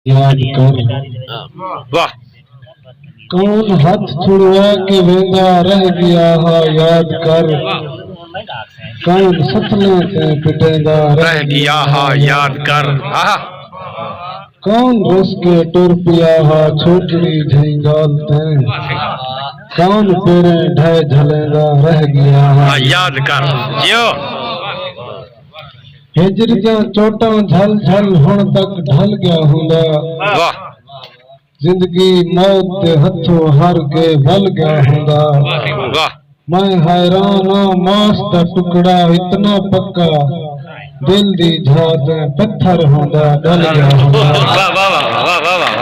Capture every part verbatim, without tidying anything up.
یاد کر۔ واہ۔ کون ہتھ چھڑوا کے ویندا رہ ڳیا ہا، یاد کر۔ کون ستلیں تے پٹیندا رہ رہ ڳیا ہا، یاد کر۔ آہا۔ کون رس کے ٹر پیا ہا، چھوکری جھیں ڳالھ تیں۔ کون پیریں ڈھے جھلیندا رہ ڳیا ہا۔ ہاں، یاد کر۔ جیو۔ ہجر دیاں چوٹاں جھل جھل ہݨ تک ڈھل ڳیا ہوندا۔ واہ۔ زندگی موت دے ہتھوں ہار کے ول ڳیا ہوندا۔ واہ۔ میں حیران ہاں، ماس دا ٹکڑا اتنا پکا، دل دی جھاں تے پتھر ہوندا، ڈھل ڳیا ہوندا۔ واہ، واہ، واہ۔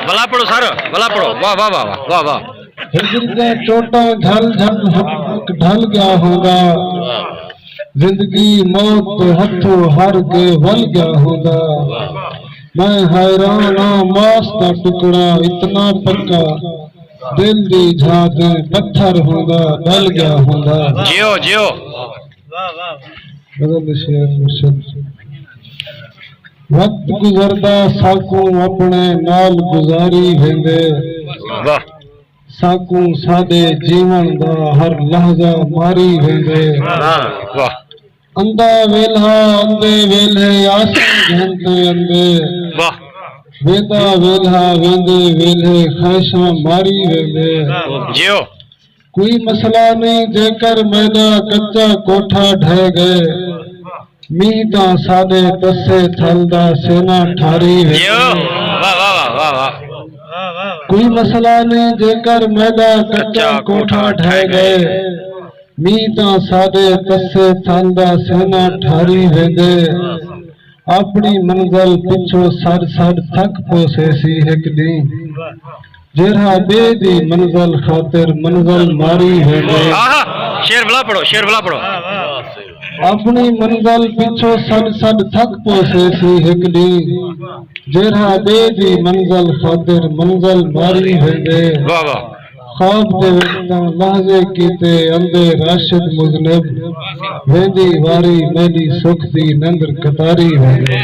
بھلا پڑھو سر، بھلا پڑھو۔ واہ، واہ، واہ، واہ، واہ، واہ۔ ہجر دیاں چوٹاں جھل جھل ہݨ تک ڈھل ڳیا ہوندا۔ زندگی موت دے ہتھوں ہار کے ول ڳیا ہوندا۔ میں حیران ہاں، ماس دا ٹکڑا اتنا پکا، دل دی جھاں تے پتھر ہوندا، ڈھل ڳیا ہوندا۔ جیو، جیو۔ غزل دے شعر مرشد۔ وقت گزردا ساکوں اپݨے نال گزاری ویندے۔ واہ۔ ساکوں ساݙے جیوݨ دا ہر لحظہ ماری ویندے۔ واہ، واہ۔ اندا ویلھا، اندے ویلھے آساں گھن تے اندے۔ واہ۔ ویندا ویلھا، ویندے ویلھے خواہشاں ماری ویندے۔ جیو۔ کوئی مسئلہ نہیں جیکر میݙا کچا کوٹھا ڈھے ڳئے۔ مینہ تاں ساݙے تسے تھل دا سینہ ٹھاری ویندے۔ جیو۔ واہ، واہ، واہ، واہ، واہ۔ کوئی مسئلہ نہیں جیکر میݙا کچا کوٹھا ڈھے ڳئے۔ مینہ تاں ساݙے تسے تھل دا سینہ ٹھاری ویندے۔ اپݨی منزل پچھوں سݙ سݙ تھک پوسیسی ہک ݙینہہ۔ جیرھا ٻئے دی منزل خاطر منزل ماری ویندے۔ آہا، شعر بھلا پڑھو، شعر بھلا پڑھو۔ اپݨی منزل پچھوں سݙ سݙ تھک پوسیسی ہک ݙینہہ۔ جیرھا ٻئے دی منزل خاطر منزل ماری ویندے۔ واہ، واہ۔ خواب دے وچ تاں لحظے کیتے اندے راشد مذنب، ویندی واری میݙی سکھ دی نندر قطاری ویندے۔